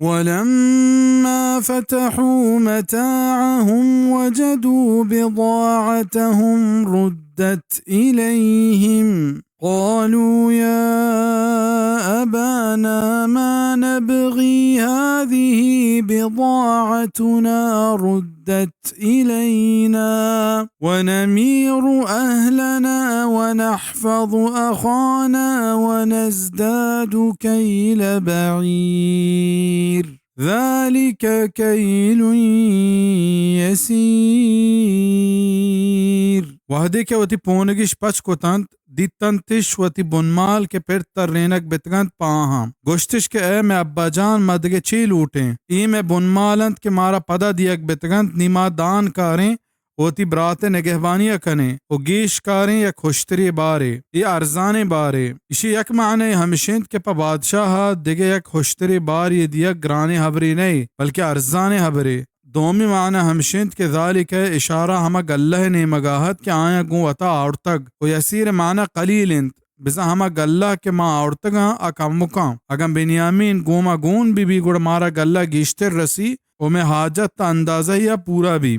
ولما فتحوا متاعهم وجدوا بضاعتهم ردت إليهم قالوا يا أبانا ما نبغي هذه بضاعتنا ردت إلينا ونمير أهلنا ونحفظ أخانا ونزداد كيل بعير ذلك كيل يسير۔ وہدے کہ وتی پونگش پچ کتنت، دیتنتش وتی بنمال کہ پر ترینگ بتگنت پہ آہاں۔ گوشتش کہ اے مئے ابا جان، ما دگہ چے لوٹیں؟ اے مئے بنمال انت کہ مارا پدا دیگ بتگنت، نی ما دان کاریں، وتی برات ء نگہبانی ء کنیں و گیش کاریں یک ہشترے بارے، اے ارزانیں بارے۔ ایشی یک معنی ہمش انت کہ پہ بادشاہ ء دگہ یک ہشترے بارے دیگ گرانیں ہبرے نئے، بلکہ ارزانیں ہبرے۔ دومی معنی ہمش انت کہ ذالک ء اشارہ ہما گلہ ء نیمگا ات کہ آیاں گوں وتا آورتگ و یسیر ء معنی قلیل انت، بزاں ہما گلہ کہ ما آورتگاں آ کمکاں۔ اگاں بنیامین گوں ما گون بہ بی گڑا مارا گلہ گیشتر رسی و مئے حاجت تا اندازہ ء پورا بی۔